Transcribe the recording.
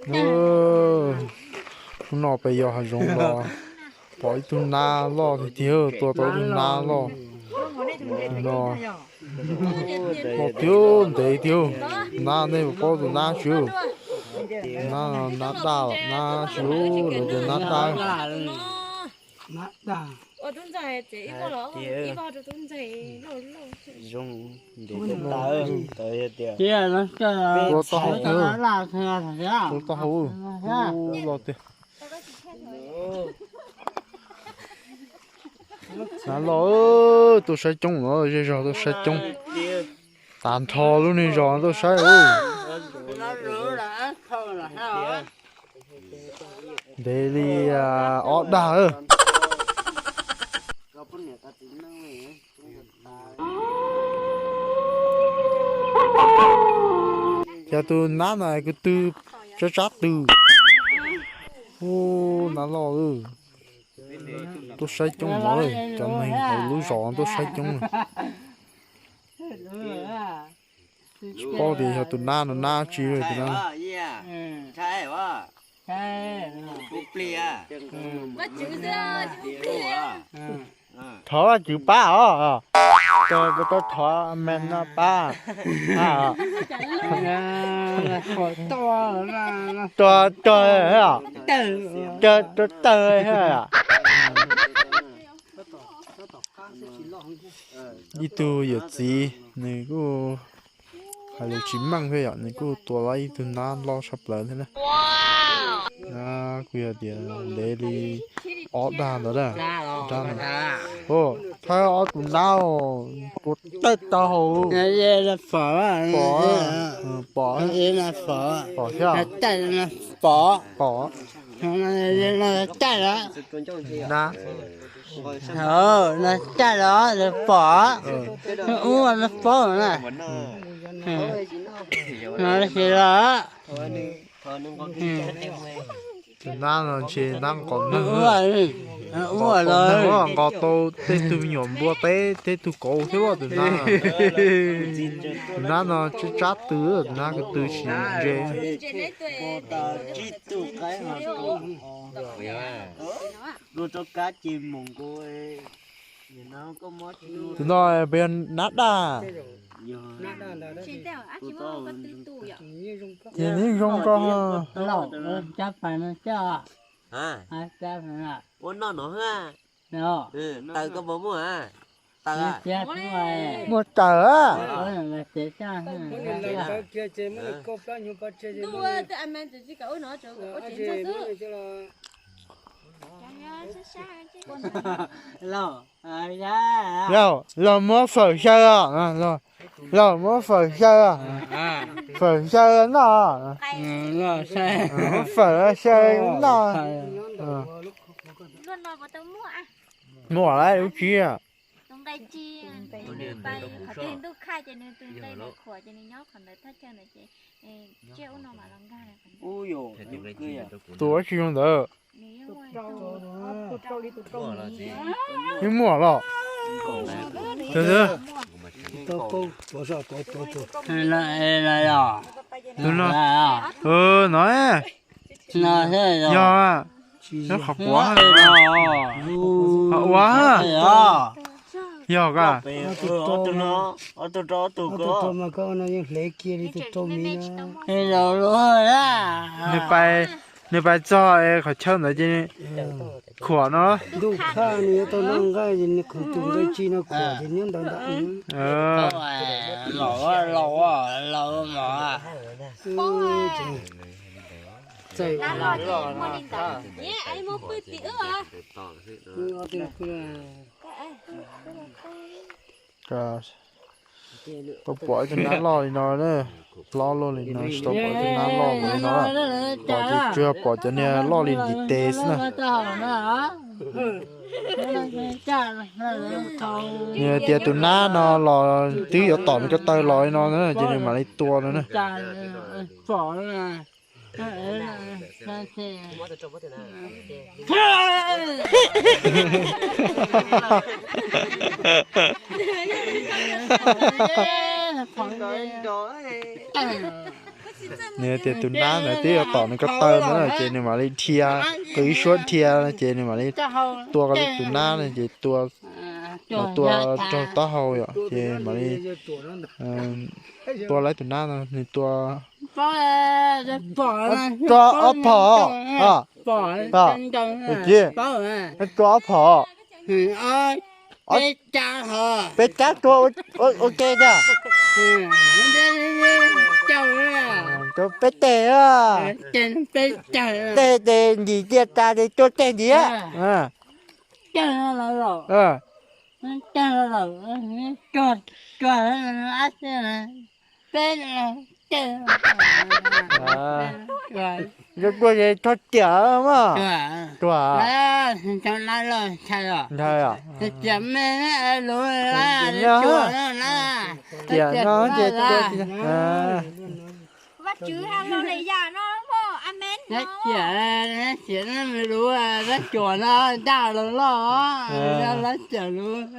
Hnub no peb yog hav zoov los pom ib tug nab loj tiag tiag, tua tau ib tug nab loj no. Loj tiag, ntev tiag. Nab, nej puas paub tus nab tsis? Nab, nab daj, nab tsis, lawv tias nab daj. Ua tau hauv, ua tau hauv, loj tiag. Nab loj, tuaj saib coob no, zej zog tuaj saib coob. Tag nrho lub niag zos tuaj saib. Ntev li ob dag. Cas tus nab no kuv tw tsab tsab tw. Ub, nab loj. Tuaj saib coob no, cov neeg hauv lub zos tuaj saib coob. Tsis paub tias yog tus nab no nab tsi tus nab. Thov Vajtswv pab os. Tau thov me no pab. Tau tau tau. Ib tug yawm txiv nws kuj hais lus tsis meej thiab yom, nws kuj tua tau ib tug nab loj tshaj plaws thiab na. Kuj yog tias ntev li ob dag ntawd na. Thawb ob tug nab tua tawg tau hauv. Pom, pom, pom thiab. Pom, pom. Nab, nab caj los nws pom, ub nws paub na. No xis los. Tus nab no ntshe nab nqos neeg. Nqos tau tej tug me nyuam npua teb, tej tug kauv thiab tus nab. Tus nab no tsab tsab tw, tus nab ko tw tsis ntse. Tus no puas yog nab daj? Ces neb zoo ko. Muaj taws a. Lauj, los muab fawm xyaw os, lauj muab fawm xyaw os. Fawm xyaw noj. Muab fawm xyaw noj. Muaj lawm lub tsib. Tus tsis zoo ntawd. Yeej muaj los. Tus no, no, yog, yog qhov quav, qhov ua, yog ka. Nws pais, nws pais txog qhov chaw ntawd ces khuam no. Tau pom ib tug nab loj li no na, hlob luaj li no tsis tau pom ib tug nab loj li no. Pom ces tsuas pom cov niag loj li ntiv tes xwb na. Nws hais tias tus nab no los twb yuav tom nws ko taw los li no na, ces nws mam li tua no na. Nws tias tus nab ntawd twb yuav tom nws ko taw ntawd na, ces nws mam li dhia, tus ib suab dhia ces nws mam li tua tus nab no ces tua, tua raug taub hau yom, ces mam li tua lawm tus nab no, nws tua, tua ob phom, tus txiv, tua ob phom, peb cab tua ua ke tiag, tua peb teg, teg ces ntim tiaj tas ces tua teg ntim. Tua ces txhob ciam mog. Tuag, ntshai os. Ciam me lus, ciam no ces tua. Vaj tswv hais los li yam no, amen. Ciam, ciam me lus, dab cuam no ncaj los loj, dab ciam lus.